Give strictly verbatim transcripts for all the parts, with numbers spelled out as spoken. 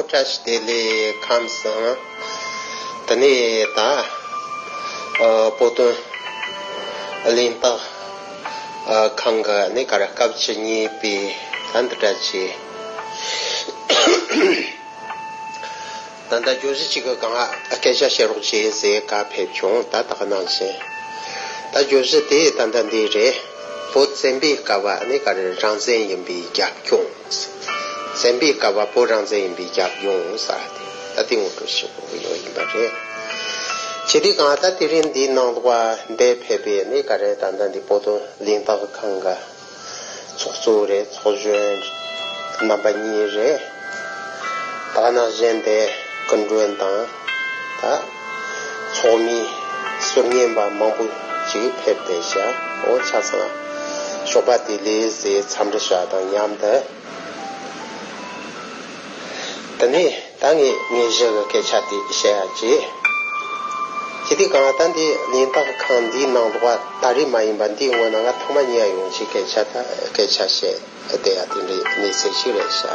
བཀྲ་ཤིས་བདེ་ལེགས་ཁམས་བཟང་། དེ་ནས་ད་ཨ་བོད་དོན་གླེང་སྟེགས་ཨ་ཁང་གི་ནས་ག་རེ་སྐབས་བཅུ་གཉིས་པའི་ད་འདི་འདྲ་བྱས། ད་ལྟ་བརྗོད་གཞི་གཅིག་གི་སྒང་སྐད་ཆ་བཤད་རོགས་བྱེད་ཟེར་བཀའ་ཕེབས་བྱུང་། ད་ད་ག་ནང་བཞིན་ད་བརྗོད་གཞི་དེ་ད་ལྟ་འདི་རེད། བོད་བཙན་པོའི་སྐབས་ནས་ག་རེ་རང་བཙན་ཡིན་པའི་རྒྱབ་ལྗོངས། བཙན་པོའི་སྐབས་བོད་རང་བཙན་ཡིན་པའི་རྒྱབ་ལྗོངས་ཟེར་ཏེ་ད་དེ་ངོ་སྤྲོད་ཞུ་དགོས་ཀྱི་ཡོད་ཡིན་པ་རེད། བྱས་དུས་གང་ལྟར་དེ་རིང་འདིའི་ནང་ལོགས་འདིར་ཕེབས་པའི་ནས་ག་རེ་ད་ལྟ་འདི་བོད་དོན་གླེང་སྟེགས་ཁང་གི་ཚོགས་གཙོ་རེད། ཚོགས་གཞོན་རྣམ་པ་གཉིས་རེད། ད་ག་ནང་བཞིན་དེ་སྐུ་མགྲོན་དང་ད་ཚོགས་མི་ཟུར་ཉན་པ་མང་པོ་ཅིག་ཕེབས་བསྡད་ཤག་འོ་ཆ་ཚང་ཞོགས་པ་བདེ་ལེགས་ཟེར་འཚམས་འདྲི་ཞུ་བ་དང་མཉམ་དུ། དེ་ནས་ད་ངས་ངེད་གཞི་གི་སྐད་ཆ་དེ་བཤད་ཡ་བྱེད། ཅི་སྟེ་གང་ལྟར་འདི་གླེང་སྟེགས་ཁང་འདིའི་ནང་ལོགས་ད་རེས་མ་ཡིན་པ་འདིའི་སྔོན་ན་ང་ཐོག་མ་ཉན་ཡོང་ཅིག་སྐད་ཆ་ད་སྐད་ཆ་བཤད་བསྡད་ཡ་དེ་འདྲའི་གནས་ཚུལ་ཞིག་རེད་ཤག་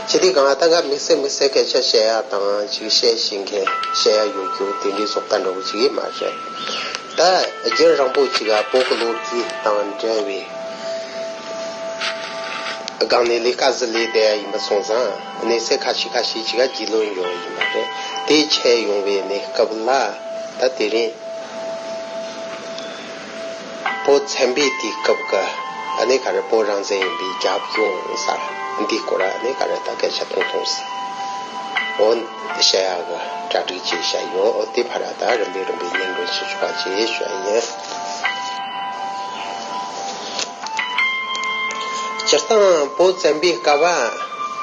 ཅི་སྟེ་གང་ལྟར་ང་དམིགས་བསལ་དམིགས་བསལ་སྐད་ཆ་བཤད་ཡ་དང་ཅིག་བཤད་ཤེས་མཁན་བཤད་ཡ་ཡོད་རྒྱུ་དེ་འདྲའི་བཟོ་ལྟ་འདྲ་བོ་ཅིག་ཡིན་མ་རེད། ད་རྒྱུན་རིང་པོ་ཅིག་ལ་བོད་ཀྱི་ལོ་རྒྱུས་དང་འབྲེལ་བའི་སྒང་ནས་ལས་ཀ་ཟིག་ལས་བསྡད་ཡ་ཡིན་པ་སོང་ཙང་གནས་ཚུལ་ཁ་ཤས་ཁ་ཤས་ཅིག་ལ་རྒྱུས་ལོན་ཡོད་ཡིན་པ་རེད། དེ་ཆད་ཡོང་བའི་གནས་སྐབས་ལ་ད་དེ་རིང་བོད་བཙན་པོའི་དུས་སྐབས་ཀྱི་ཨ་ནི་ག་རེ་བོད་རང་བཙན་ཡིན་པའི་རྒྱབ་ལྗོངས་ཟེར་འདིའི་སྐོར་ཨ་ནི་ག་རེ་ད་སྐད་ཆ་ཐུང་ཐུང་ཟིག་འོ་བཤད་ཡ་གི་གྲ་སྒྲིག་བྱས་བཞག་ཡོད། འོ་དེ་ཕར་ད་རིམ་པས་རིམ་པས་སྙན་སྒྲོན་ཞུ་ཆོག་པ་བྱེད་ཞུ་ཡ་ཡིན། སྤྱིར་བཏང་བོད་བཙན་པོའི་སྐབས་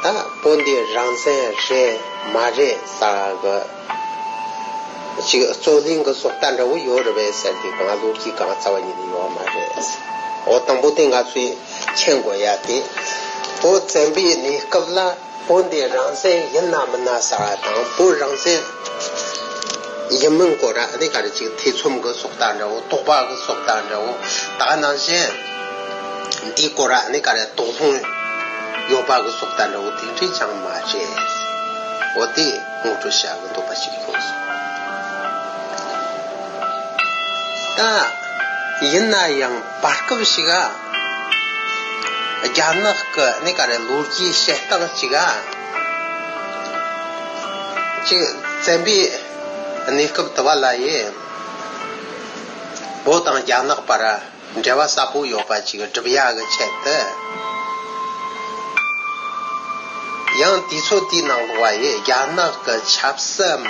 ད་བོད་འདི་རང་བཙན་རེད་མ་རེད་ཟེར་གི་ཅིག་རྩོད་གླེང་གི་སོགས་ལྟ་འདྲ་བོ་ཡོད་རེད་པས་ཟེར་དུས་གང་ལོ་རྒྱུས་གང་རྩ་བ་ཉིད་ནས་ཡོད་མ་རེད། འོ་དང་པོ་དེ་ང་ཚོས་མཁྱེན་དགོས་ཡ་དེ་བོད་བཙན་པོའི་གནས་སྐབས་ལ་བོད་འདི་རང་བཙན་ཡིན་ན་མིན་ན་ཟེར་བ་དང་བོད་རང་བཙན་ཡིན་མིན་སྐོར་ཨ་ནི་ག་རེ་ཅིག་ཐེ་ཚོམ་གི་སོགས་ལྟ་འདྲ་བོ། དོགས་པ་གི་སོགས་ལྟ་འདྲ་བོ། ད་ག་ནང་བཞིན་འདིའི་སྐོར་ཨ་ནི་ག་རེ་དོགས་སློང་ཡོད་པ་གི་སོགས་ལྟ་འདྲ་བོ་དེ་འདྲས་ཅང་མ་རེད། འོ་དེ་ངོ་སྤྲོད་བྱ་གི་འདོད་པ་ཞིག་ཡོད། ད་ཡིན་ན་ཡང་བར་སྐབས་ཤིག་ག་རྒྱ་ནག་གི་ནི་ག་རེ་ལོ་རྒྱུས་བཤད་སྟངས་ཅིག་ག་ཅིག་བཙན་པོའི་གནས་སྐབས་དུ་བ་ལ་ཡིན་བོད་དང་རྒྱ་ནག་བར་འབྲེལ་བ་ཟབ་པོ་ཡོད་པ་ཅིག་སྒྲུབ་ཡ་གི་ཆེད་དུ། ཡང་དུས་ཚོད་དེའི་ནང་ལོགས་པ་ཡི་རྒྱ་ནག་གི་ཆབ་སྲིད་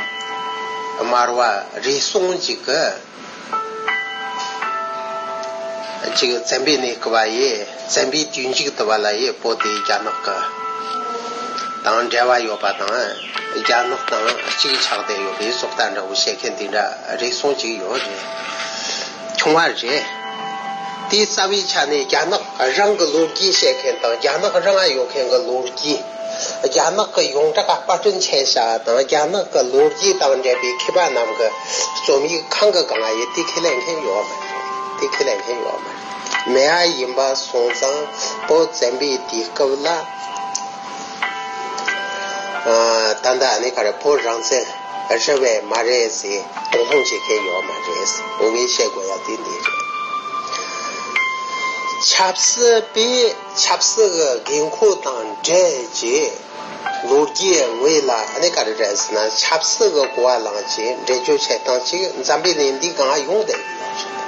དམར་བ་རེ་ཟུང་ཅིག་གི་ཅིག་བཙན་པོའི་གནས་སྐབས་པ་ཡི་བཙན་པོའི་དུས་མཇུག་དུ་བ་ལ་ཡི་བོད་དེ་རྒྱ་ནག་གི་དང་འབྲེལ་བ་ཡོད་པ་དང་རྒྱ་ནག་དང་གཅིག་ཆགས་བསྡད་ཡོད་པའི་སོགས་ལྟ་འདྲ་བོ་བཤད་མཁན་དེ་འདྲ་རེ་ཟུང་ཅིག་ཡོད་རེད། ཆུང་བ་རེད། དེའི་རྩ་བའི་ཆ་ནས་རྒྱ་ནག་རང་གི་ལོ་རྒྱུས་བཤད་མཁན་དང་རྒྱ་ནག་རང་ཡོད་མཁན་གྱི་ལོ་རྒྱུས། རྒྱ་ནག་གི་ཡོངས་གྲགས་པར་སྐྲུན་ཆེ་ཤ་དང་རྒྱ་ནག་གི་ལོ་རྒྱུས་དང་འབྲེལ་བའི་མཁས་པ་རྣམས་ཀྱི་རྩོམ་ཡིག་གང་གི་གང་ཡིན་དེ་ཁས་ལེན་མཁན་ཡོད་མ་རེད། དེ་ཁས་ལེན་མཁན་ཡོད་མ་རེད། མེད་ཡ་ཡིན་པ་སོང་ཙང་བོད་བཙན་པོའི་དུས་སྐབས་ལ་ཨ་ད་ལྟ་ཨ་ནི་ག་རེ་བོད་རང་བཙན་རེད་པས་མ་རེད་ཟེར་དོགས་སློང་བྱེད་མཁན་ཡོད་མ་རེད། འོ་ངས་བཤད་དགོས་ཡ་དེ་འདི་རེད། ཆབ་སྲིད་པས་ཆབ་སྲིད་ཀྱི་དགོས་མཁོ་དང་འབྲེལ་གྱི་ལོ་རྒྱུས་ངོས་ལ་ཨ་ནི་ག་རེ་རེད་ཟེར་ན་ཆབ་སྲིད་ཀྱི་གོ་བ་བླངས་ཀྱི་འགྲེལ་བརྗོད་བྱེད་སྟངས་ཅིག་འཛམ་བུའི་གླིང་འདིའི་སྒང་ཡོང་བསྡད་ཀྱི་ཡོད་རེད།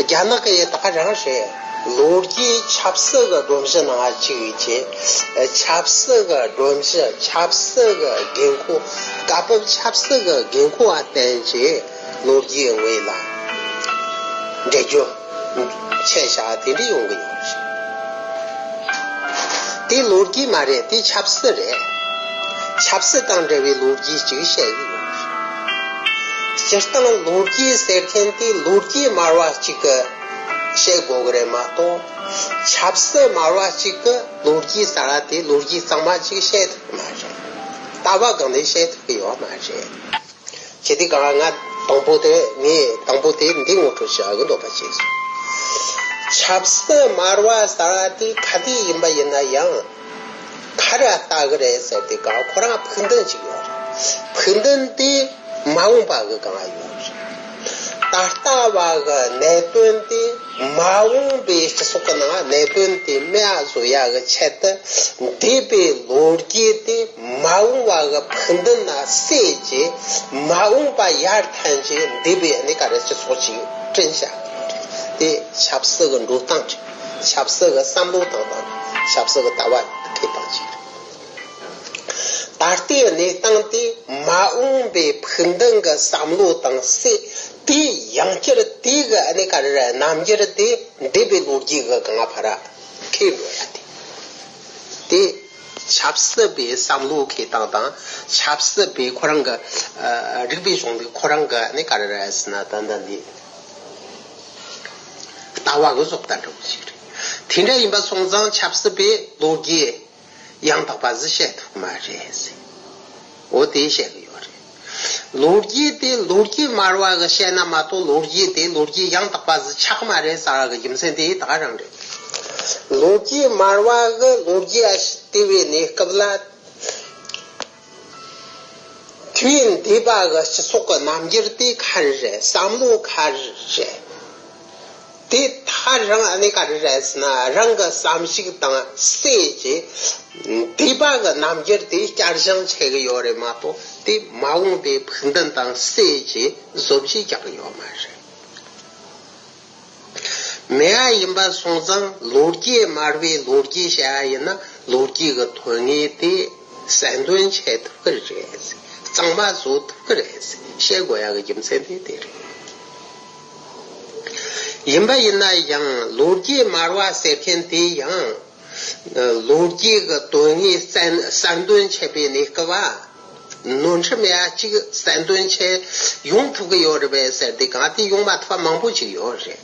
རྒྱ་ནག་གི་ཡི་ད་ག་རང་རེད། ལོ་རྒྱུས་ཆབ་སྲིད་ཀྱི་སྒྲོམ་གཞི་ནང་ཅིག་གི་ཆབ་སྲིད་ཀྱི་སྒྲོམ་གཞི་ཆབ་སྲིད་ཀྱི་དགོས་མཁོ་སྐབས་བབ་ཆབ་སྲིད་ཀྱི་དགོས་མཁོ་བ་བསྟན་གྱི་ལོ་རྒྱུས་ངོས་ལ་འགྲེལ་བརྗོད་ཆེ་ཤ་དེ་འདྲ་ཡོང་གི་ཡོད་རེད། དེ་ལོ་རྒྱུས་མ་རེད། དེ་ཆབ་སྲིད་རེད། ཆབ་སྲིད་དང་འབྲེལ་བའི་ལོ་རྒྱུས་ཅིག་བཤད་གི་ཡོད་རེད། སྤྱིར་བཏང་ལོ་རྒྱུས་ཟེར་མཁན་དེ་ལོ་རྒྱུས་དམར་བ་ཅིག་གི་བཤད་དགོས་གི་རེད་མ་གཏོགས། ཆབ་སྲིད་དམར་བ་ཅིག་གི་ལོ་རྒྱུས་ཟེར་བ་དེ་ལོ་རྒྱུས་གཙང་མ་ཅིག་བཤད་ཐུབ་ཀྱི་མ་རེད། ལྟ་བ་གང་ནས་བཤད་ཐུབ་ཀྱི་ཡོད་མ་རེད། ཁྱེད་དེ་ག་ང་དང་པོ་དེ་ངས་དང་པོ་དེ་འདི་ངོ་སྤྲོད་བྱ་གི་འདོད་པ་བྱས་སོང་། ཆབ་སྲིད་དམར་བ་ཟེར་བ་དེ་ག་དུས་ཡིན་པ་ཡིན་ན་ཡང་ ག་རེ་ལྟ་གི་རེད་ཟེར་དུས་གང་ཁོ་རང་ཕུགས་འདུན་ཅིག་ཡོད་རེད། ཕུགས་འདུན་དེ་མ་འོངས་པ་གི་གང་ཡོད་རེད། ད་ལྟ་བ་གི་གནད་དོན་དེ་མ་འོངས་པའི་སྤྱི་ཚོགས་ཀྱི་ནང་གནད་དོན་དེ་མེད་པ་བཟོ་ཡ་གི་ཆེད་དུ་འདས་པའི་ལོ་རྒྱུས་དེ་མ་འོངས་པ་གི་ཕུགས་འདུན་ལ་སྲེད་ཀྱི་མ་འོངས་པ་ཡར་ཐོན་གྱི་འདས་པའི་གནས་སྐབས་རེ་སྤྱི་ཚོགས་ཀྱི་བསྐྲུན་བྱ་དེ་ཆབ་སྲིད་ཀྱི་འགྲོ་སྟངས་རེད། ཆབ་སྲིད་ཀྱི་བསམ་བློ་དང་དང་ཆབ་སྲིད་ཀྱི་ལྟ་བ་ཐེ་བ་ཅིག་རེད། ད་ལྟའི་གནས་སྟངས་དེ་མ་འོངས་པའི་ཕུགས་འདུན་གྱི་བསམ་བློ་དང་སྲིད་དེའི་ཡང་བསྐྱར་དེ་གི་ཨ་ནི་ག་རེ་རེད། རྣམ་འགྱུར་དེ་འདས་པའི་ལོ་རྒྱུས་ཀྱི་གང་ཕར་ཁེལ་འགྲོ་ཡ་དེ། དེ་ཆབ་སྲིད་པའི་བསམ་བློ་ཁེལ་སྟངས་དང་ཆབ་སྲིད་པའི་ཁོ་རང་གི་ཨ་རིག་པའི་གཞུང་ལུགས་ཁོ་རང་གི་ཨ་ནི་ག་རེ་རེད་ཟེར་ན་ད་ལྟ་འདི་ལྟ་བ་གི་བཟོ་ལྟ་འདྲ་བོ་ཞིག་རེད། དེ་འདྲ་ཡིན་པ་སོང་ཙང་ཆབ་སྲིད་པའི་ལོ་རྒྱུས། ཡང་དག་པ་ཟིག་བཤད་ཐུབ་མ་རེད་ཟེར། འོ་དེ་བཤད་གི་ཡོད་རེད། ལོ་རྒྱུས་དེ་ལོ་རྒྱུས་སྨྲ་བ་གི་བཤད་ན་མ་གཏོགས་ལོ་རྒྱུས་དེ་ལོ་རྒྱུས་ཡང་དག་པ་ཟིག་ཆགས་མ་རེད་ཟེར་བ་གི་རྒྱུ་མཚན་དེ་ད་ག་རང་རེད། ལོ་རྒྱུས་སྨྲ་བ་གི་ལོ་རྒྱུས་ཨ་ཞིག་བལྟས་པའི་གནས་སྐབས་ལ། དུས་འདས་པ་གི་སྤྱི་ཚོགས་ཀྱི་རྣམ་འགྱུར་དེ་ག་རེ་རེད། བསམ་བློ་ག་རེ་རེད། དེ་ད་རང་ཨ་ནི་ག་རེ་རེད་ཟེར་ན་རང་གི་བསམ་གཞིག་དང་སྲིད་ཀྱི་འདས་པ་གི་རྣམ་འགྱུར་དེ་བསྐྱར་སྦྱོང་བྱེད་གི་ཡོད་རེད་མ་གཏོགས་དེ་མ་འོངས་པའི་ཕུགས་འདུན་དང་སྲིད་ཀྱི་བཟོ་བཅོས་རྒྱག་གི་ཡོད་མ་རེད། མེད་པ་ཡིན་པ་སོང་ཙང་ལོ་རྒྱུས་སྨྲ་བའི་ལོ་རྒྱུས་བཤད་པ་ཡིན་ན་ལོ་རྒྱུས་ཀྱི་དོན་དངོས་དེ་གསལ་འདོན་བྱེད་ཐུབ་ཀྱི་རེད། གཙང་མ་བཟོ་ཐུབ་ཀྱི་རེད། བཤད་དགོས་ཡག་གི་རྒྱུ་མཚན་དེ་དེ་རེད། ཡིན་པ་ཡིན་ན་ཡང་ལོ་རྒྱུས་སྨྲ་བ་ཟེར་མཁན་དེ་ཡང་ལོ་རྒྱུས་ཀྱི་དོན་དངོས་གསལ་གསལ་འདོན་བྱེད་པའི་གནས་སྐབས་ཨ། ནོར་འཁྲུལ་མེད་པ་གཅིག་གསལ་འདོན་བྱེད་ཡོང་ཐུབ་ཀྱི་ཡོད་རེད་པས་ཟེར་ཏེ་གང་དེ་ཡོང་མ་ཐུབ་པ་མང་པོ་ཅིག་ཡོད་རེད།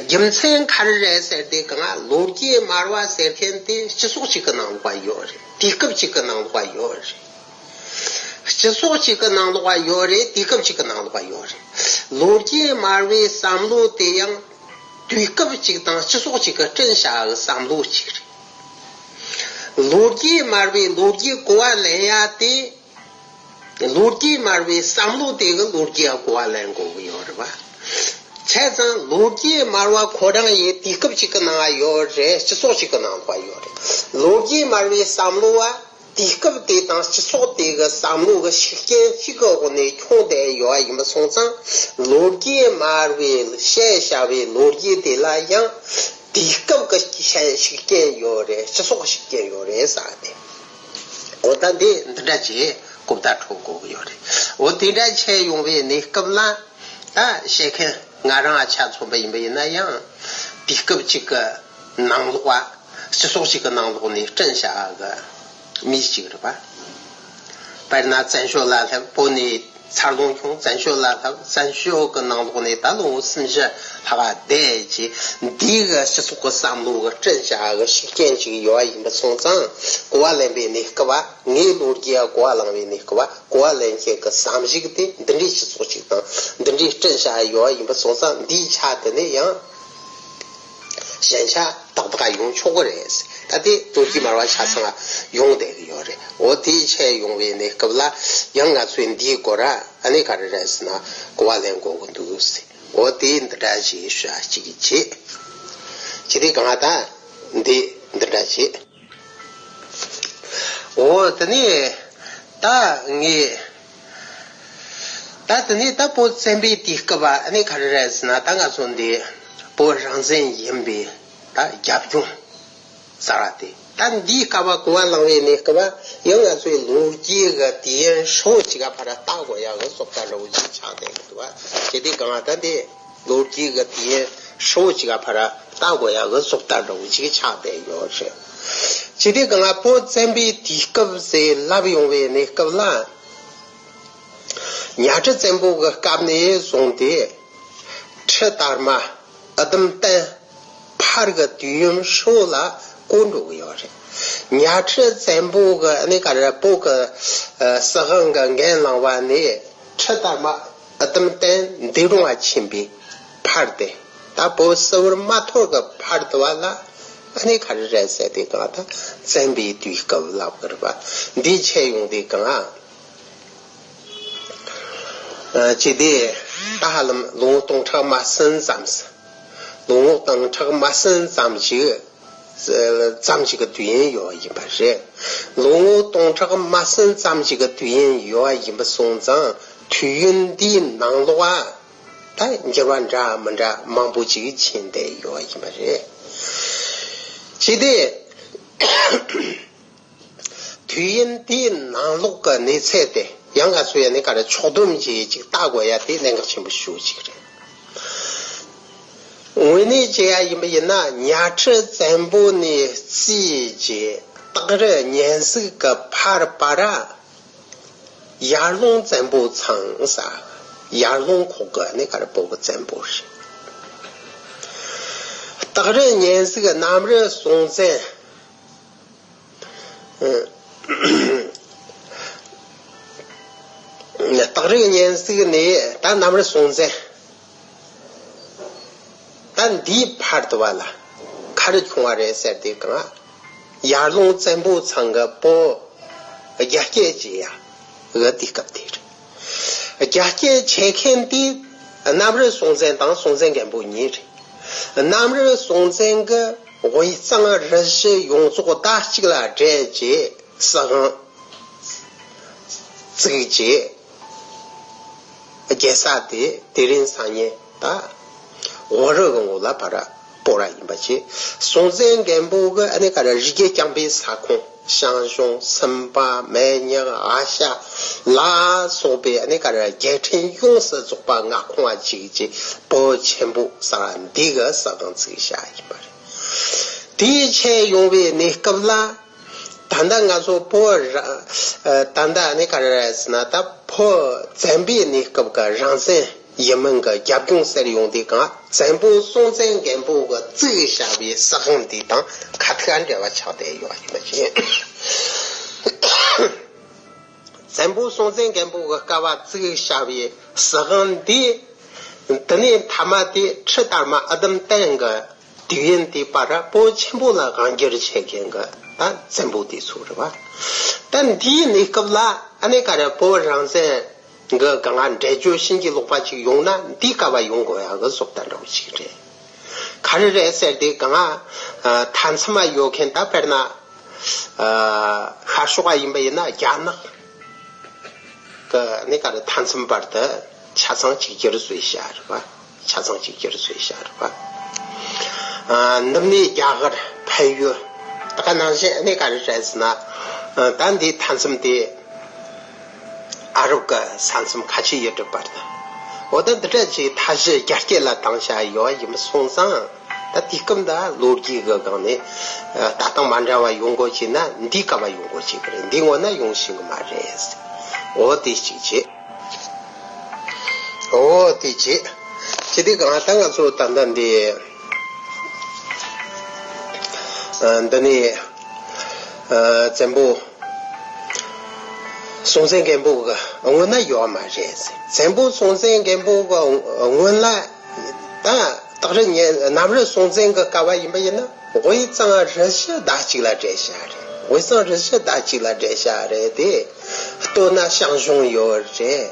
རྒྱུ་མཚན་ག་རེ་རེད་ཟེར་ཏེ་གང་ལོ་རྒྱུས་སྨྲ་བ་ཟེར་མཁན་དེ་སྤྱི་ཚོགས་གཅིག་གི་ནང་ལོགས་ཡོད་རེད། དུས་སྐབས་གཅིག་གི་ནང་ལོགས་ཡོད་རེད། སྤྱི་ཚོགས་གཅིག་གི་ནང་ལོགས་ཡོད་རེད། དུས་སྐབས་གཅིག་གི་ནང་ལོགས་ཡོད་རེད། ལོ་རྒྱུས་སྨྲ་བའི་བསམ་བློ་དེ་ཡང་དུས་སྐབས་གཅིག་དང་སྤྱི་ཚོགས་གཅིག་གི་བསྐྲུན་བྱ་བའི་བསམ་བློ་གཅིག་རེད། ལོ་རྒྱུས་སྨྲ་བའི་ལོ་རྒྱུས་གོ་བ་ལེན་ཡ་དེ། ལོ་རྒྱུས་སྨྲ་བའི་བསམ་བློ་དེ་གི་ལོ་རྒྱུས་ལ་གོ་བ་ལེན་དགོས་ཀྱི་ཡོད་རེད་པ། བྱས་ཙང་ལོ་རྒྱུས་སྨྲ་བ་ཁོ་རང་ཡི་དུས་སྐབས་གཅིག་གི་ནང་ཡོད་རེད། སྤྱི་ཚོགས་གཅིག་གི་ནང་ལོགས་ཡོད་རེད། ལོ་རྒྱུས་སྨྲ་བའི་བསམ་བློ་བ་དུས་སྐབས་དེ་དང་སྤྱི་ཚོགས་དེ་གི་བསམ་བློ་གི་ཤུགས་རྐྱེན་གཅིག་གི་འོག་ནས་ཁྱོན་བསྡད་ཡོད་པ་ཡིན་པ་སོང་ཙང་ལོ་རྒྱུས་སྨྲ་བའི་བཤད་བྱ་བའི་ལོ་རྒྱུས་དེ་ལ་ཡང་དུས་སྐབས་ཀྱི་ཤུགས་རྐྱེན་ཡོད་རེད། སྤྱི་ཚོགས་ཀྱི་ཤུགས་རྐྱེན་ཡོད་རེད་ཟེར་ཏེ། འོ་ད་འདི་འདི་འདྲ་ཅིག་གོ་བརྡ་འཕྲོད་དགོས་ཀྱི་ཡོད་རེད། འོ་དེ་འདྲ་བྱས་ཡོང་བའི་གནས་སྐབས་ལ་ད་བཤད་མཁན་ང་རང་ཨ་ཆ་མཚོན་པ་ཡིན་པ་ཡིན་ན་ཡང་དུས་སྐབས་གཅིག་གི་ནང་ལོགས་པ་སྤྱི་ཚོགས་གཅིག་གི་ནང་ལོགས་ནས་བསྐྲུན་བྱ་གི་མི་གཅིག་རེད་པ། དཔེར་ན་བཙན་བྱོལ་ལ་སླེབས་བོད་ནས་འཚར་ལོངས་བྱུང་། བཙན་བྱོལ་ལ་སླེབས། བཙན་བྱོལ་གྱི་ནང་ལོགས་ནས་ད་ལོ་ངོ་སུམ་ཅུ་ལྷག་བསྡད་ཀྱི་འདི་གི་སྤྱི་ཚོགས་ཀྱི་བསམ་བློ་གི་བསྐྲུན་བྱ་གི་ཤུགས་རྐྱེན་ཅིག་ཡོད་པ་ཡིན་པ་སོང་ཙང་གོ་བ་ལེན་པའི་གནས་སྐབས་པ་ངའི་ལོ་རྒྱུས་ལ་གོ་བ་བླངས་པའི་གནས་སྐབས་པ་གོ་བ་ལེན་མཁན་གྱི་བསམ་གཞིག་དེ་འདི་འདྲའི་སྤྱི་ཚོགས་ཅིག་དང་འདི་འདྲའི་བསྐྲུན་བྱ་ཡོད་པ་ཡིན་པ་སོང་ཙང་འདིའི་ཆ་དེ་ནས་ཡང་། ཞན་ཆ་ཏག་ཏག་ཡོང་ཆོག་གི་རེད། ད་དེ་ལོ་རྒྱུས་སྨྲ་བ་ཆ་ཚང་ཡོང་བསྡད་ཀྱི་ཡོད་རེད། འོ་དེ་བྱས་ཡོང་བའི་གནས་སྐབས་ལ་ཡང་ང་ཚོས་འདིའི་སྐོར་ཨ་ནི་ག་རེ་རེད་ཟེར་ན་གོ་བ་ལེན་དགོས་ཀྱི་འདུག་ཟེར། འོ་དེ་འདི་འདྲ་ཞིག་ཞུ་ཡ་ཅིག་བྱེད། ཅི་སྟེ་གང་ལྟར་འདི་འདི་འདྲ་བྱེད། འོ་དེ་ནས་ད་ངས་ད་དེ་ནས་ད་བོད་བཙན་པོའི་དུས་སྐབས་ཨ་ནི་ག་རེ་རེད་ཟེར་ན་ད་ང་ཚོ་འདི་བོད་རང་བཙན་ཡིན་པའི་ད་རྒྱབ་ལྗོངས་གསར་བ་དེ་ད་འདིའི་སྐབས་གོ་བ་བླངས་པའི་གནས་སྐབས་ཡང་ང་ཚོའི་ལོ་རྒྱུས་ཀྱི་དུས་ཡུན་ཧྲིལ་པོ་ཅིག་ག་ཕར་ལྟ་དགོས་ཡག་གི་བཟོ་ལྟ་འདྲ་བོ་ཅིག་ཆགས་བསྡད་ཀྱི་འདུག་བ། ཇི་སྟེ་གང་ལྟར་འདི། ལོ་རྒྱུས་ཀྱི་དུས་ཡུན་ཧྲིལ་པོ་ཅིག་ག་ཕར་ལྟ་དགོས་ཡག་གི་བཟོ་ལྟ་འདྲ་བོ་ཅིག་ཆགས་བསྡད་ཡོད་རེད། ཇི་སྟེ་གང་ལ་བོད་བཙན་པོའི་དུས་སྐབས་ཟེར་ལབ་ཡོང་བའི་གནས་སྐབས་ལ། གཉའ་ཁྲི་བཙན་པོ་གི་སྐབས་ནས་བཟུང་སྟེ། ཁྲི་དར་མ་ཨི་དམ་བརྟན་ཕར་གྱི་དུས་ཡུན་ཧྲིལ་པོ་ལ་བསྐོར་འགྲོ་གི་ཡོད་རེད། གཉའ་ཁྲི་བཙན་པོ་གི་ཨ་ནི་ག་རེ་བོད་ཀྱི་ཨ་སྲིད་དབང་གི་འགན་བླངས་པ་ནས། ཁྲི་དར་མ་ཨི་དམ་བརྟན་འདས་གྲོངས་ལ་ཕྱིན་པའི་བར་དེ། ད་བོད་སིལ་བུར་མ་ཐོར་གི་བར་དུ་བ་ལ་ ཨ་ནི་ག་རེ་རེད་ཟེར་དུས་སྒང་ད་བཙན་པོའི་དུས་སྐབས་ལབ་དགོས་རེད་པ། འདི་འཆད་ཡོང་དུས་སྒང་ཨ། ཨ་ཅི་སྟེ། ད་ཧ་ལམ་ལོ་ངོ་སྟོང་ཕྲག་མ་ཟིན་ཙམ། ལོ་ངོ་སྟོང་ཕྲག་མ་ཟིན་ཙམ་ཞིག་ཙམ་ཞིག་གི་དུས་ཡུན་ཡོད་ཡིན་པ་རེད། ལོ་ངོ་སྟོང་ཕྲག་མ་ཟིན་ཙམ་ཞིག་གི་དུས་ཡུན་ཡོད་ཡིན་པ་སོང་ཙང་དུས་ཡུན་འདིའི་ནང་ལོགས་ཨ། ད་འགྱུར་བ་འདྲ་མི་འདྲ་མང་པོ་ཅིག་ཕྱིན་བསྡད་ཡོད་ཡིན་པ་རེད། ཅི་སྟེ། དུས་ཡུན་དེའི་ནང་ལོགས་ཀྱི་གནས་ཚད་དེ་ཡང་ང་ཚོ་ཡང་ནི་ག་རེ་ཕྱོགས་བསྡོམས་བྱེད་ཅིག་ལྟ་དགོས་ཡ་དེ་གནད་འགག་ཆེན་པོ་ཞེ་པོ་ཅིག་རེད། དངོས་གནས་བྱེད་ཡ་ཡིན་པ་ཡིན་ན་གཉའ་ཁྲི་བཙན་པོ་ནས་བརྩིས་རྗེས་སྟག་རི་གཉན་གཟིགས་ཀྱི་བར་བར་ཡར་ཀླུང་བཙན་པོ་ཚང་ས། ཡར་ཀླུང་ཁོག་གི་ནི་ག་རེ་བོད་ཀྱི་བཙན་པོ་རེད། སྟག་རི་གཉན་གཟིགས་གནམ་རི་སྲོང་བཙན། སྟག་རི་གཉན་གཟིགས་ནས་ད་གནམ་རི་སྲོང་བཙན། ད་འདིའི་བར་དུ་བ་ལ་ག་རེ་བྱུང་བ་རེད་ཟེར་དུས་སྒང་། ཡར་ཀླུང་བཙན་པོ་ཚང་གི་བོད་རྒྱ་སྐྱེད་བྱེད་ཡ་གི་དུས་སྐབས་དེ་རེད། རྒྱ་སྐྱེད་བྱེད་མཁན་དེ་གནམ་རི་སྲོང་བཙན་དང་སྲོང་བཙན་སྒམ་པོ་གཉིས་རེད། གནམ་རི་སྲོང་བཙན་གྱི་དབུས་གཙང་རུ་བཞི་ཡོངས་རྫོགས་ཟླ་གཅིག་ལ་བསྒྲལ་རྗེས་སྲིད་དབང་བཙུགས་རྗེས། རྒྱལ་ས་དེ་དེ་རིང་སང་ཉིན་ད་བོད་རིགས་ཀྱི་ངོ་ལ་ཕར་སྤོ་ར་ཡིན་པ་བྱས། སྲོང་བཙན་སྒམ་པོ་གི་ཨ་ནི་ག་རེ་རི་རྒྱལ་རྐྱང་པའི་ས་ཁོངས་ཞང་ཞུང་སུམ་པ་མེ་ཉག་ཨ་ཤ་ལ་སོགས་པའི་ཨ་ནི་ག་རེ་རྒྱལ་ཕྲན་ཡོངས་སུ་རྫོགས་པ་མངའ་ཁོངས་ཨ་ཅིག་ཅིག་བོད་ཆེན་པོ་ས་འདི་གི་ས་ཁང་བཙུགས་བྱ་ཡིན་པ་རེད། དེའི་ཆེད་ཡོང་བའི་གནས་སྐབས་ལ། ད་ལྟ་ང་ཚོ་བོད་ར་ཨ་ད་ལྟ་ནི་ག་རེ་རེད་ཟེར་ན་ད་བོད་བཙན་པོའི་གནས་སྐབས་ཀྱི་རང་བཙན་ཡིན་མིན་གྱི་རྒྱབ་ལྗོངས་ཟེར་ཡོང་དུས་སྒང་བཙན་པོ་སྲོང་བཙན་སྒམ་པོ་གི་བཙུགས་བཞག་པའི་སྲིད་དབང་འདི་དང་ཁ་ཐུག་འབྲེལ་བ་ཆགས་བསྡད་ཡོད་ཡིན་པ་བྱས། བཙན་པོ་སྲོང་བཙན་སྒམ་པོ་གི་སྐབས་བཙུགས་བཞག་པའི་སྲིད་དབང་འདི་དེ་ནས་མཐའ་མ་དེ་ཁྲི་དར་མ་ཨ་དམ་བརྟན་གྱི་དུས་ཡུན་དེའི་བར་བོད་ཆེན་པོ་ལ་དབང་སྒྱུར་བྱེད་མཁན་གྱི་ད་བཙན་པོ་དེ་ཚོ་རེད་བ། ད་འདིའི་གནས་སྐབས་ལ་ཨ་ནི་ག་རེ་བོད་རང་བཙན་གྱི་སྒང་ལ་འགྲེལ་བརྗོད་ཕྱིན་གྱི་ལོག་པ་ཅིག་ཡོང་ན་འདིའི་སྐབས་ཡོང་དགོས་ཡག་གི་བཟོ་ལྟ་འདྲ་བོ་ཅིག་རེད། ག་རེ་རེད་ཟེར་དུས་སྒང་ཨ་མཐའ་མཚམས་ཡོད་མཁན་ད་དཔེར་ན་ཨ་ཤར་ཕྱོགས་ཡིན་པ་ཡིན་ན་རྒྱ་ནག་གི་ནི་ག་རེ་མཐའ་མཚམས་བར་དུ་ཆ་ཚང་གཅིག་གྱུར་བཟོས་བཞག་རེད་པ། ཆ་ཚང་གཅིག་གྱུར་བཟོས་བཞག་རེད་པ། ཨ་འདི་ནས་རྒྱ་གར་བལ་ཡུལ་ད་ག་ནང་བཞིན་ནི་ག་རེ་རེད་ཟེར་ན་ཨ་ད་འདི་མཐའ་མཚམས་དེ་ཨ་རབ་ཀྱི་ས་མཚམས་ཁ་ཆེ་ཡུལ་གྲུ་བར་དུ་འོ་ད་འདི་འདྲ་ཅིག་མཐའ་བཞི་རྒྱ་སྐྱེད་ལ་བཏང་བཞག་ཡོད་ཡིན་པ་སོང་ཙང་། ད་དུས་སྐབས་འདི་ལོ་རྒྱུས་ཀྱི་སྒང་ནས་ལྟ་སྟངས་མ་འདྲ་བ་ཡོང་དགོས་ཀྱི་ན་འདིའི་སྐབས་ཡོང་དགོས་ཀྱི་གི་རེད། འདིའི་སྔོན་ན་ཡོང་ཤེས་ཀྱི་མ་རེད། འོ་དེ་གཅིག་བྱས། འོ་དེ་བྱས། ཅི་སྟེ་གང་ལྟར་ང་ཚོ་ད་ལྟ་འདི་འདི་ནས་བཙན་པོ་སྲོང་བཙན་སྒམ་པོ་གི་སྔོན་ན་ཡོད་མ་རེད། བཙན་པོ་སྲོང་བཙན་སྒམ་པོ་གི་སྔོན་ལ། ད་སྟག་རི་གཉན་གནམ་རི་སྲོང་བཙན་གྱི་སྐབས་ཡིན་པ་ཡིན་ན་དབུས་གཙང་རུ་བཞི་ཟླ་གཅིག་ལ་བསྒྲལ་བཞག་རེད། དབུས་གཙང་རུ་བཞི་ཟླ་གཅིག་ལ་བསྒྲལ་བཞག་རེད་དེ། སྟོད་ན་ཞང་ཞུང་ཡོད་རེད།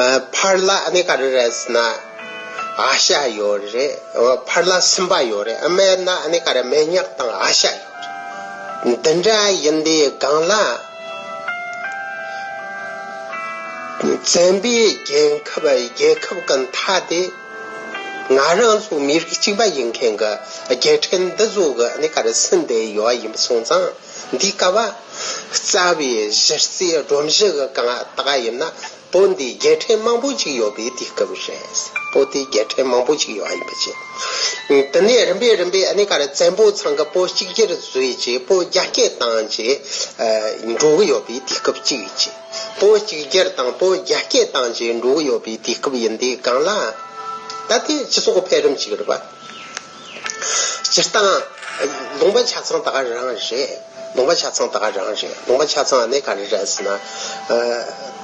ཨ་ཕར་ལ་ཨ་ནི་ག་རེ་རེད་ཟེར་ན་ཨ་ཤ་ཡོད་རེད། ཨ་ཕར་ལ་སུམ་པ་ཡོད་རེད། ཨ་མེད་ན་ཨ་ནི་ག་རེ་མེ་ཉག་དང་ཨ་ཤ་ཡོད་རེད། འདི་འདྲ་ཡིན་དེ་གང་ལ། བཙན་པོའི་རྒྱལ་ཁབ་རྒྱལ་ཁབ་ཀྱི་མཐའ་དེ་ང་རང་ཚོ་མི་རིགས་གཅིག་པ་ཡིན་མཁན་གྱི་རྒྱལ་ཕྲན་འདི་ཚོ་གི་ཨ་ནི་ག་རེ་ཟིན་བསྡད་ཡོད་ཡིན་སོང་ཙང་འདི་སྐབས་རྩ་བའི་གཞི་རྩའི་སྒྲོམ་གཞི་གི་གང་ལྟ་ག་ཡིན་ན་བོད་འདི་རྒྱལ་ཕྲན་མང་པོ་ཅིག་ཡོད་པའི་དུས་སྐབས་རེད། བོད་དེ་རྒྱལ་ཕྲན་མང་པོ་ཅིག་ཡོད་ཡིན་པ་བྱས། དེ་ནས་རིམ་པས་རིམ་པས་ཨ་ནི་ག་རེ་བཙན་པོ་ཚང་གི་བོད་གཅིག་གྱུར་བཟོས་བྱས་བོད་རྒྱ་སྐྱེད་བཏང་བྱས་འགྲོ་གི་ཡོད་པའི་དུས་སྐབས་གཅིག་བྱས། བོད་གཅིག་གྱུར་དང་བོད་རྒྱ་སྐྱེད་བཏང་བྱས་འགྲོ་གི་ཡོད་པའི་དུས་སྐབས་ཡིན་དུས་གང་ལ། ད་དེ་སྤྱི་ཚོགས་ཀྱི་འཕེལ་རིམ་གཅིག་རེད་པ། སྤྱིར་བཏང་ལུང་པ་ཆ་ཚང་ད་ག་རང་རེད། ལུང་པ་ཆ་ཚང་ད་ག་རང་རེད། ལུང་པ་ཆ་ཚང་ནས་ག་རེ་རེད་ཟེར་ན།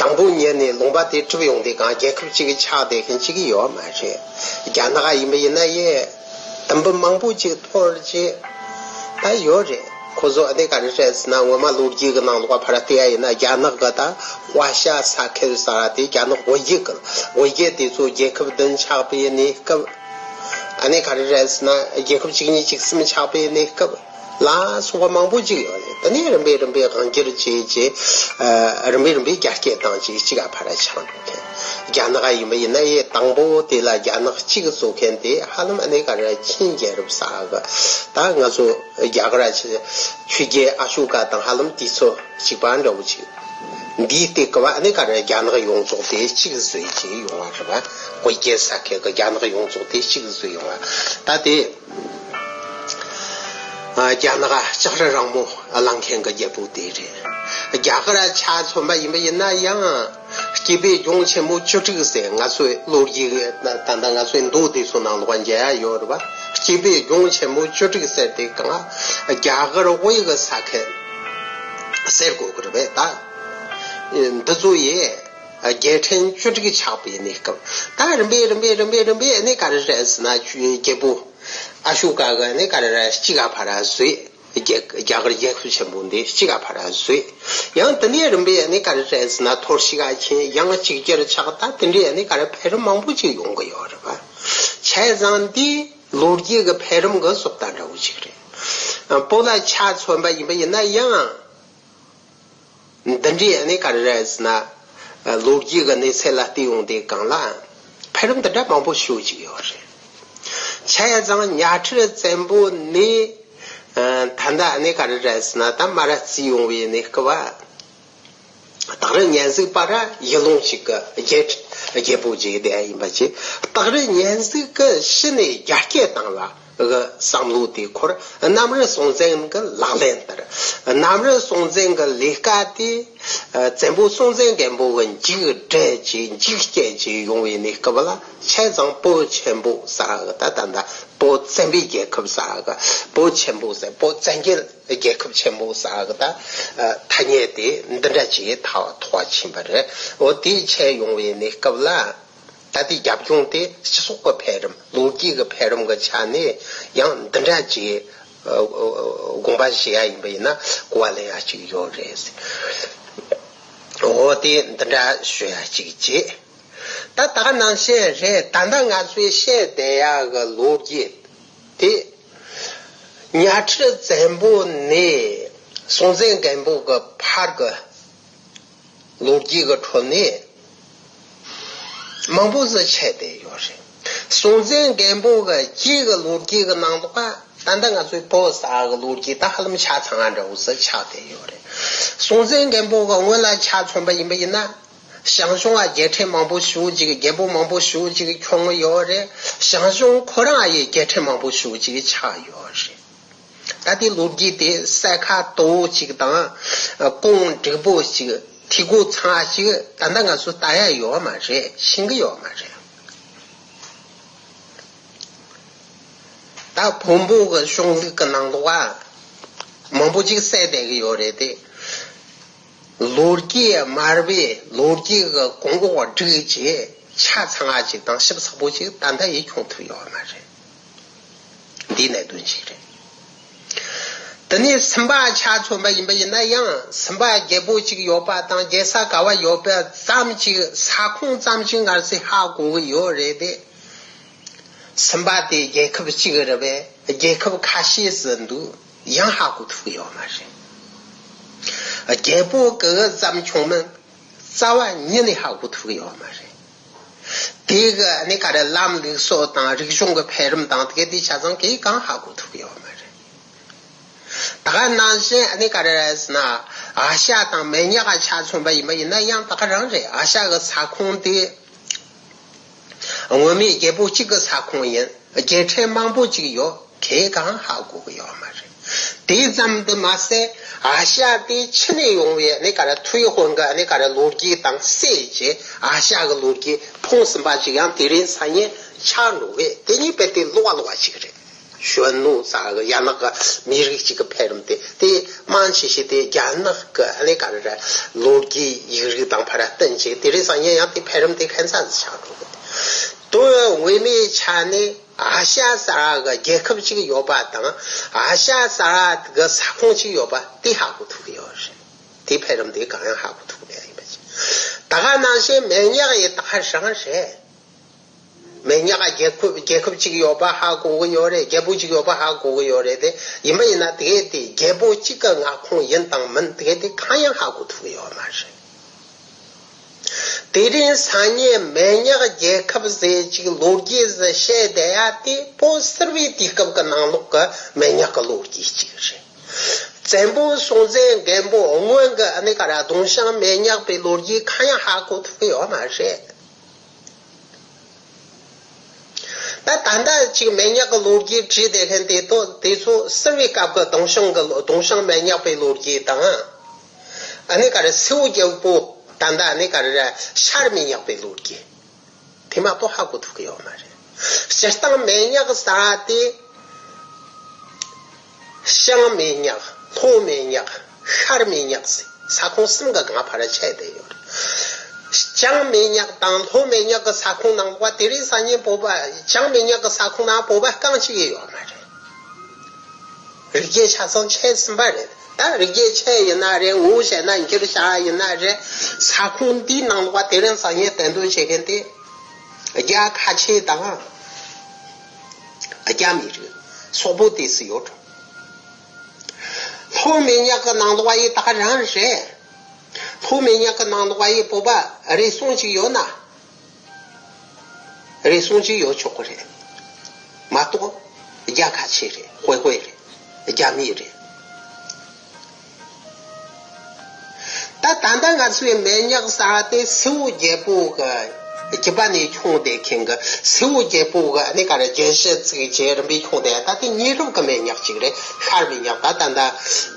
དང་པོ་ཉིད་ནས་ལུང་པ་དེ་གྲུབ་ཡོང་དུས་གང་རྒྱལ་ཁབ་གཅིག་གི་ཆགས་བསྡད་མཁན་གཅིག་ཡོད་མ་རེད། རྒྱ་ནག་ཡིན་པ་ཡིན་ན་ཡེ། དུམ་བུ་མང་པོ་ཅིག་འཐོར་རྗེས་ད་ཡོད་རེད། ཁོ་ཚོ་ཨ་ནི་ག་རེ་རེད་ཟེར་ན། ངོ་མ་ལོ་རྒྱུས་ཀྱི་ནང་ལོགས་ཕར་བལྟས་ཡ་ཡིན་ན། རྒྱ་ནག་གི་ད་ཝ་ཤ་ས་ཁུལ་ཟེར་བ་དེ་རྒྱ་ནག་བོད་བརྒྱུད་ཀྱི། བོད་བརྒྱུད་དེ་ཚོ་རྒྱལ་ཁབ་བདུན་ཆགས་པའི་གནས་སྐབས། ཨ་ནི་ག་རེ་རེད་ཟེར་ན། རྒྱལ་ཁབ་བཅུ་གཉིས་བཅུ་གསུམ་ཆགས་པའི་གནས་སྐབས་ལ་སོགས་པ་མང་པོ་ཅིག་ཡོད་རེད། དེ་ནས་རིམ་པས་རིམ་པས་དབང་སྒྱུར་བྱས་རྗེས། ཨ། རིམ་པས་རིམ་པས་རྒྱ་སྐྱེད་བཏང་རྗེས་གཅིག་ག་ཕར་ཆགས་འགྲོ་མཁན། རྒྱ་ནག་ཡིན་པ་ཡིན་ན་ཡང་དང་པོ་དེ་ལ་རྒྱ་ནག་གཅིག་བཟོ་མཁན་དེ་ཧ་ལམ་ཨ་ནི་ག་རེ་ཆིན་རྒྱལ་རབས་ཟེར་གི། ད་ང་ཚོ་རྒྱ་གར་ཆོས་རྒྱལ་ཨ་ཤོ་ཀ་དང་ཧ་ལམ་དུས་ཚོད་གཅིག་པ་འདྲ་བོ་ཅིག། འདིའི་སྟེང་གི་བ་ཨ་ནི་ག་རེ་རྒྱ་ནག་ཡོངས་རྫོགས་དེ་གཅིག་བཟོས་བྱས་ཡོང་བ་རེད་པ། བོད་བརྒྱུད་ས་ཁུལ་གྱི་རྒྱ་ནག་ཡོངས་རྫོགས་དེ་གཅིག་བཟོས་ཡོང་བ། ད་དེ། ཨ། རྒྱ་ནག་ལྕགས་རི་རིང་མོ་བླངས་མཁན་གྱི་རྒྱལ་པོ་དེ་རེད། རྒྱ་གར་ཆ་མཚོན་པ་ཡིན་པ་ཡིན་ན་ཡང་། སྐྱེས་པའི་ལྗོངས་ཆེན་མོ་བཅུ་དྲུག་ཟེར། ང་ཚོའི་ལོ་རྒྱུས་ཀྱི་ད་ལྟ་ང་ཚོའི་མདོ་དེ་ཚོ་ནང་ལོགས་མཇལ་ཡ་ཡོད་རེད་པ། སྐྱེས་པའི་ལྗོངས་ཆེན་མོ་བཅུ་དྲུག་ཟེར་དེ་གང་རྒྱ་གར་དབུས་ཀྱི་ས་ཁུལ་ཟེར་དགོས་ཀྱི་རེད་པས། ད་འདི་ཚོ་ཡི་རྒྱལ་ཕྲན་བཅུ་དྲུག་ཆགས་པའི་གནས་སྐབས། ད་རིམ་པས་རིམ་པས་རིམ་པས་རིམ་པས་ཨ་ནི་ག་རེ་རེད་ཟེར་ན། རྒྱལ་པོ་ཨ་ཤོ་ཀ་གི་ཨ་ནི་ག་རེ་རེད། གཅིག་ག་ཕར་བཟོས། རྒྱ་རྒྱ་གར་རྒྱལ་ཁབ་ཆེན་པོ་འདི་གཅིག་ག་ཕར་བཟོས། ཡང་དེ་ནས་རིམ་པས་ཨ་ནི་ག་རེ་རེད་ཟེར་ན། འཐོར་ཞིག་ག་ཕྱིན། ཡང་གཅིག་གྱུར་ཆགས། ད་དེ་འདྲའི་ཨ་ནི་ག་རེ་འཕེལ་རིམ་མང་པོ་ཅིག་ཡོང་གི་ཡོད་རེད་པ། བྱས་ཙང་འདི་ལོ་རྒྱུས་ཀྱི་འཕེལ་རིམ་གྱི་བཟོ་ལྟ་འདྲ་བོ་ཅིག་རེད། བོད་ལ་ཆ་མཚོན་པ་ཡིན་པ་ཡིན་ན་ཡང་། འདི་འདྲའི་ཨ་ནི་ག་རེ་རེད་ཟེར་ན། ལོ་རྒྱུས་ཀྱི་གནས་ཚད་ལ་བལྟས་ཡོང་དུས་སྒང་ལ་འཕེལ་རིམ་འདི་འདྲ་མང་པོ་ཞིག་ཅིག་ཡོད་རེད། བྱས་ཙང་གཉའ་ཁྲི་བཙན་པོ་ནས། ཨ། ད་ལྟ་ཨ་ནི་ག་རེ་རེད་ཟེར་ན། ད་མར་རྩིས་ཡོང་བའི་གནས་སྐབས། སྟག་རི་གཉན་གཟིགས་བར་ཡུལ་ལུང་ཞིག་གི་རྒྱལ་རྒྱལ་པོ་ཅིག་བསྡད་ཡིན་པ་ཅིག། སྟག་རི་གཉན་གཟིགས་ཀྱི་ཕྱི་ནས་རྒྱ་སྐྱེད་བཏང་བ་གི་བསམ་བློ་དེ་འཁོར། གནམ་རི་སྲོང་བཙན་གྱི་ལག་ལེན་བསྟར། གནམ་རི་སྲོང་བཙན་གྱི་ལས་ཀ་དེ། ཨ། བཙན་པོ་སྲོང་བཙན་སྒམ་པོ་གི་མཇུག་སྒྲིལ་གྱིས་མཇུག་བསྐྱེད་ཀྱིས་ཡོང་བའི་གནས་སྐབས་ལ། བྱས་ཙང་བོད་ཆེན་པོ་ཟེར་གི། ད་ད་ད་བོད་བཙན་པོའི་རྒྱལ་ཁབ་ཟེར་གི། བོད་ཆེན་པོ་ཟེར། བོད་བཙན་རྒྱལ་རྒྱལ་ཁབ་ཆེན་པོ་ཟེར་གི། ད་ཨ་ཐ་སྙད་དེ་འདི་འདྲ་ཅིག་ཐོགས་ཐོགས་ཕྱིན་པ་རེད། འོ་དེ་བྱས་ཡོང་བའི་གནས་སྐབས་ལ། ད་ལྟའི་རྒྱབ་ལྗོངས་དེ་སྤྱི་ཚོགས་ཀྱི་འཕེལ་རིམ། ལོ་རྒྱུས་ཀྱི་འཕེལ་རིམ་གྱི་ཆ་ནས་ཡང་འདི་འདྲ་ཅིག། ཨ། དགོངས་པ་བཞེས་ཡ་ཡིན་པ་ཡིན་ན་གོ་བ་ལེན་ཡ་ཅིག་ཡོད་རེད། འོ་དེ་འདི་འདྲ་ཞུ་ཡ་ཅིག་བྱས། ད་ད་ག་ནང་བཞིན་རེད། ད་ལྟ་ང་ཚོས་བཤད་བསྡད་ཡ་གི་ལོ་རྒྱུས་དེ། གཉའ་ཁྲི་བཙན་པོ་ནས་སྲོང་བཙན་སྒམ་པོ་གི་བར་གྱི་ལོ་རྒྱུས་ཀྱི་ཁྲོད་ནས་མང་པོ་ཟིག་ཆད་བསྡད་ཡོད་རེད། སྲོང་བཙན་སྒམ་པོ་གི་རྗེས་ཀྱི་ལོ་རྒྱུས་ཀྱི་ནང་དུ་ད་ལྟ་ང་ཚོའི་བོད་ཟེར་གི་ལོ་རྒྱུས་ད་ཧ་ལམ་ཆ་ཚང་བ་འདྲ་བོ་ཟིག་ཆགས་བསྡད་ཡོད་རེད། སྲོང་བཙན་སྒམ་པོ་གི་སྔོན་ལ་ཆ་མཚོན་པ་ཡིན་པ་ཡིན་ན། ཞང་ཞུང་ང་རྒྱལ་ཕྲན་མང་པོ་ཞེ་ཅིག། རྒྱལ་པོ་མང་པོ་ཞེ་ཅིག་བྱུང་ཡོད་རེད། ཞང་ཞུང་ཁོ་རང་ཡི་རྒྱལ་ཕྲན་མང་པོ་ཞེ་ཅིག་ཆགས་ཡོད་རེད། ད་དེ་ལོ་རྒྱུས་དེ་གསལ་ཁ་དོད་པོ་ཅིག་དང་། ཨ། ཁུངས་འགྲིག་པོ་ཅིག། འཐུས་སྒོ་ཚང་བ་ཅིག་ད་ལྟ་ང་ཚོ་ལྟ་ཡ་ཡོད་མ་རེད། ཤེས་ཀྱི་ཡོད་མ་རེད། ད་བོན་པོ་གི་གཞུང་ལུགས་ཀྱི་ནང་ལོགས་མང་པོ་ཅིག་གསལ་བསྡད་ཀྱི་ཡོད་རེད་དེ། ལོ་རྒྱུས་མར་པས་ལོ་རྒྱུས་ཀྱི་གོང་འོག་བསྒྲིགས་བྱས་ཆ་ཚང་བ་ཅིག་དང་ཞིབ་ཚགས་པོ་ཅིག་ད་ལྟ་ཡིན་ཁྱོང་ཐུབ་ཡོད་མ་རེད། འདི་གནད་དོན་ཅིག་རེད། དེ་ནས་སུམ་པ་ཆ་མཚོན་པ་ཡིན་པ་ཡིན་ན་ཡང་། སུམ་པ་རྒྱལ་པོ་གཅིག་ཡོད་པ་དང་རྒྱལ་ས་ག་བ་ཡོད་པ་ཙམ་ཅིག། ས་ཁོངས་ཙམ་ཅིག་སྔར་སྲོལ་ཧ་གོ་གི་ཡོད་རེད་དེ། སུམ་པ་དེ་རྒྱལ་ཁབ་གཅིག་རེད་པས། རྒྱལ་ཁབ་ཁ་ཤས་ཟིག་འདུག། ཡང་ཧ་གོ་ཐུབ་ཀྱི་ཡོད་མ་རེད། རྒྱལ་པོ་གི་ཙམ་བྱུང་མིན་རྩ་བ་ཉིད་ནས་ཧ་གོ་ཐུབ་ཀྱི་ཡོད་མ་རེད། དེ་གི་ཨ་ནི་ག་རེ་ལམ་ལུགས་སྲོལ་དང་རིག་གཞུང་གི་འཕེལ་རིམ་དང་དེ་ག་དེ་ཆ་ཚང་གི་གང་ཧ་གོ་ཐུབ་ཀྱི་ཡོད་མ་རེད། ད་ག་ནང་བཞིན་ཨ་ནི་ག་རེ་རེད་ཟེར་ན། ཨ་ཤ་དང་མེ་ཉག་ག་ཆ་མཚོན་པ་ཡིན་པ་ཡིན་ན་ཡང་ད་ག་རང་རེད། ཨ་ཤ་གི་ས་ཁོངས་དེ་སྔོན་མའི་རྒྱལ་པོ་གཅིག་གི་ས་ཁོངས་ཡིན། རྒྱལ་ཕྲན་མང་པོ་ཅིག་ཡོད། གང་ཧ་གོ་གི་ཡོད་མ་རེད། དེ་ཙམ་དུ་མ་ཟད། ཨ་ཤ་དེ་ཕྱི་ནས་ཡོང་བའི་ཨ་ནི་ག་རེ་ཐུའུ་ཧོན་གི་ཨ་ནི་ག་རེ་ལོ་རྒྱུས་དང་བསྲེས་བྱས། ཨ་ཤ་གི་ལོ་རྒྱུས་ཕུང་ཟིན་པ་ཅིག་ཡང་དེ་རིང་སང་ཉིན་ཆགས་འགྲོ་བས། དེ་གཉིས་རྦད་དེ་ལོགས་ཀ་ལོགས་ཀ་ཅིག་རེད། གཞོན་ནུ་ཟེར་གི་ཡ་ནག་གི་མི་རིགས་གཅིག་གི་འཕེལ་རིམ་དེ། དེ་མང་ཆེ་ཤོས་དེ་རྒྱ་ནག་གི་ཨ་ནི་ག་རེ་རེད། ལོ་རྒྱུས་ཡིག་རིགས་དང་ཕར་བསྟུན་བྱས། དེ་རིང་སང་ཉིན་ཡང་དེ་འཕེལ་རིམ་དེ་ཁ་སང་ཟིག་ཆགས་འགྲོ་གི། དོན་དངོས་མའི་ཆ་ནས། ཨ་ཤ་ས་ར་གི་རྒྱལ་ཁབ་ཅིག་ཡོད་པ་དང་ཨ་ཤ་ས་ར་གི་ས་ཁོངས་ཅིག་ཡོད་པ་དེ་ཧ་གོ་ཐུབ་ཀྱི་ཡོད་རེད། དེའི་འཕེལ་རིམ་དེ་གང་ཡང་ཧ་གོ་ཐུབ་ཀྱི་ཡོད་མ་རེད། ད་ག་ནང་བཞིན་མེ་ཉག་ཡི་ད་ག་རང་རེད། མེ་ཉག་རྒྱལ་ཁབ་རྒྱལ་ཁབ་ཅིག་ཡོད་པ་ཧ་གོ་གི་ཡོད་རེད། རྒྱལ་པོ་ཅིག་ཡོད་པ་ཧ་གོ་གི་ཡོད་རེད་དེ། ཡིན་པ་ཡིན་ན་དེ་དེ་རྒྱལ་པོ་གཅིག་གི་མངའ་ཁོངས་ཡིན་དང་མིན་དེ་དེ་གང་ཡང་ཧ་གོ་ཐུབ་ཀྱི་ཡོད་མ་རེད། དེ་རིང་སང་ཉིན་མེ་ཉག་རྒྱལ་ཁབ་ཟེར་ཅིག་ལོ་རྒྱུས་ཟིག་བཤད་བསྡད་ཡ་དེ་བོད་སིལ་བུའི་དུས་སྐབས་ཀྱི་ནང་ལོགས་ཀྱི་མེ་ཉག་གི་ལོ་རྒྱུས་ཅིག་རེད། བཙན་པོ་སྲོང་བཙན་སྒམ་པོ་སྔོན་གྱི་ཨ་ནི་ག་ར་ལྡོང་ཤང་མེ་ཉག་པའི་ལོ་རྒྱུས་གང་ཡང་ཧ་གོ་ཐུབ་ཀྱི་ཡོད་མ་རེད། ད་ད་ལྟ་ཅིག་མེ་ཉག་གི་ལོ་རྒྱུས་བྲིས་བསྡད་མཁན་དེ་ཚོ་དེ་ཚོ་སིལ་བུའི་སྐབས་ཀྱི་ལྡོང་ཤང་གི་ལྡོང་ཤང་མེ་ཉག་པའི་ལོ་རྒྱུས་དང་། ཨ་ནི་ག་རེ་སེའུ་རྒྱལ་པོ་ད་ལྟ་ཨ་ནི་ག་རེ་ཤར་མེ་ཉག་པའི་ལོ་རྒྱུས་དེ་མ་གཏོགས་ཧ་གོ་ཐུབ་ཀྱི་ཡོད་མ་རེད། སྤྱིར་བཏང་མེ་ཉག་ཟེར་དེ། བྱང་མེ་ཉག་ལྷོ་མེ་ཉག་ཤར་མེ་ཉག་ཟེར་ས་ཁོངས་གསུམ་གྱི་སྒང་ཕར་ཆད་བསྡད་ཡོད་རེད། བྱང་མེ་ཉག་དང་ལྷོ་མེ་ཉག་གི་ས་ཁོངས་ནང་ལོགས་དེ་རིང་སང་ཉིན་བོད་པ་བྱང་མེ་ཉག་གི་ས་ཁོངས་ནང་བོད་པ་རྐང་གཅིག་ཡོད་མ་རེད། རིགས་རྒྱུད་ཆ་ཚང་ཆད་ཟིན་པ་རེད། ད་རིགས་རྒྱུད་ཆད་ཡིན་ན་རེད། ངོ་བོ་བྱས་ན་འགྱུར་བྱ་ཡིན་ན་རེད། ས་ཁོངས་འདིའི་ནང་ལོགས་དེ་རིང་སང་ཉིན་བསྟན་དོན་བྱེད་མཁན་དེ་རྒྱ་ཁ་ཆེ་དང་རྒྱ་མི་རིགས་སོག་པོ་དེ་སུ་ཡོད། ལྷོ་མེ་ཉག་གི་ནང་ལོགས་ཡི་ད་ག་རང་རེད། ལྷོ་མེ་ཉག་གི་ནང་ལོགས་ཡི་བོད་པ་རེ་ཟུང་ཅིག་ཡོད་ན། རེ་ཟུང་ཅིག་ཡོད་ཆོག་གི་རེད། མ་གཏོགས་རྒྱ་ཁ་ཆེ་རེད། དཔེ་དཔེ་རེད། རྒྱ་མི་རེད། ད་ད་ལྟ་ང་ཚོའི་མེ་ཉག་ཟེར་དེ་སེའུ་རྒྱལ་པོ་གི་རྒྱུད་པ་ནས་ཁྱོངས་བསྡད་མཁན་གྱི་སེའུ་རྒྱལ་པོ་གི་ཨ་ནི་ག་རེ་རྒྱལ་སྲིད་བཙུགས་རྗེས་རིམ་པས་ཁྱོངས་བསྡད་ད་དེ་ཉེ་རབས་ཀྱི་མེ་ཉག་ཅིག་རེད། ཤར་མེ་ཉག་ད་ད་ལྟ་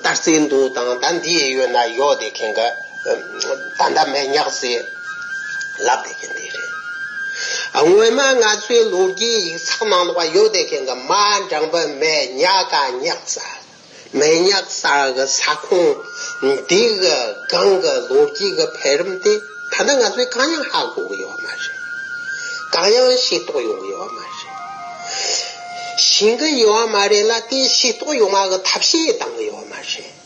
དར་རྩེ་མདོ་དང་ད་འདིའི་ཡུལ་ན་ཡོད་བསྡད་མཁན་གྱི་ད་ལྟ་མེ་ཉག་ཟེར་ལབ་བསྡད་མཁན་དེ་རེད། སྔོན་མ་ང་ཚོའི་ལོ་རྒྱུས་ཡིག་ཚགས་ནང་ལོགས་ཡོད་བསྡད་མཁན་གྱི་མ་འགྲངས་པའི་མེ་ཉག་ག་ཉག་ཟེར། མེ་ཉག་ཟེར་གི་ས་ཁོངས་འདི་གི་སྒང་གི་ལོ་རྒྱུས་ཀྱི་འཕེལ་རིམ་དེ་ད་ལྟ་ང་ཚོས་གང་ཡང་ཧ་གོ་གི་ཡོད་མ་རེད། གང་ཡང་ཤེས་རྟོགས་ཡོང་གི་ཡོད་མ་རེད། ཤེས་གི་ཡོད་མ་རེད་ལ་དེ་ཤེས་རྟོགས་ཡོང་བ་གི་ཐབས་ཤེས་བཏང་གི་ཡོད་མ་རེད།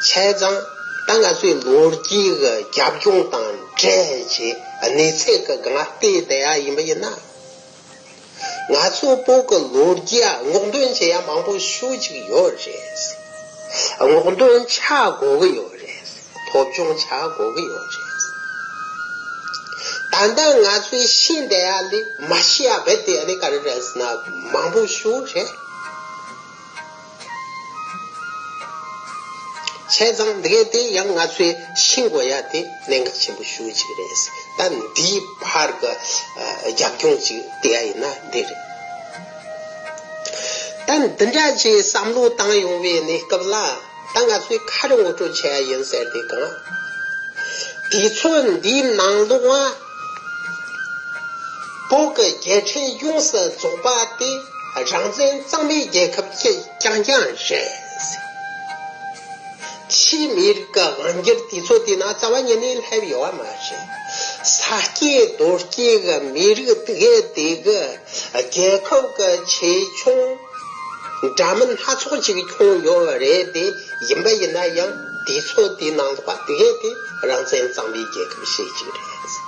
བྱས་ཙང་ད་ང་ཚོས་ལོ་རྒྱུས་ཀྱི་རྒྱབ་ལྗོངས་དང་འབྲེལ་བྱས་གནས་ཚད་ཀྱི་སྒང་བལྟས་བསྡད་ཡ་ཡིན་པ་ཡིན་ན། ང་ཚོ་བོད་ཀྱི་ལོ་རྒྱུས་སྔོག་འདོན་བྱེད་ཡ་མང་པོ་ཤུགས་ཅིག་ཡོད་རེད། སྔོག་འདོན་བྱ་དགོས་ཀྱི་ཡོད་རེད། སློབ་སྦྱོང་བྱ་དགོས་ཀྱི་ཡོད་རེད། ད་ལྟ་ང་ཚོས་ཤེས་བསྡད་ཡ་ལས་མ་ཤེས་ཡ་རྦད་དེ་ཨ་ནི་ག་རེ་རེད་ཟེར་ན་མང་པོ་ཤུགས་རེད། བྱས་ཙང་འདི་གས་དེ་ཡང་ང་ཚོས་ཤེས་དགོས་ཡ་དེ་གནད་འགག་ཆེན་པོ་ཤོས་ཅིག་རེད། ད་འདིའི་བར་གྱི་རྒྱབ་ལྗོངས་ཅིག་བལྟས་ཡ་ཡིན་ན་འདི་རེད། ད་འདི་འདྲ་ཅིག་བསམ་བློ་བཏང་ཡོང་བའི་གནས་སྐབས་ལ་ད་ང་ཚོས་ག་རེ་ངོ་སྤྲོད་བྱེད་ཡ་ཡིན་ཟེར་དུས་གང་། དུས་ཚོད་འདིའི་ནང་ལོགས་བོད་ཀྱི་རྒྱལ་ཕྲན་ཡོངས་སུ་རྫོགས་པ་དེ་རང་བཙན་གཙང་མའི་རྒྱལ་ཁབ་ཅིག་རྐྱང་རྐྱང་རེད། ཕྱིའི་མི་རིགས་ཀྱི་དབང་སྒྱུར་དུས་ཚོད་དེ་ན་རྩ་བ་ཉིད་ནས་སླེབས་ཡོད་པ་མ་རེད། ས་སྐྱེས་རྡོ་སྐྱེས་ཀྱི་མི་རིགས་དེ་གས་དེ་གི་རྒྱལ་ཁབ་ཀྱི་ཆེ་ཆུང་འདྲ་མིན་སྣ་ཚོགས་ཅིག་ཁྱོན་ཡོད་པ་རེད་དེ། ཡིན་པ་ཡིན་ན་ཡང་དུས་ཚོད་དེའི་ནང་ལོགས་པ་དེ་གས་དེ་རང་བཙན་གཙང་མའི་རྒྱལ་ཁབ་ཞིག་ཅིག་རེད།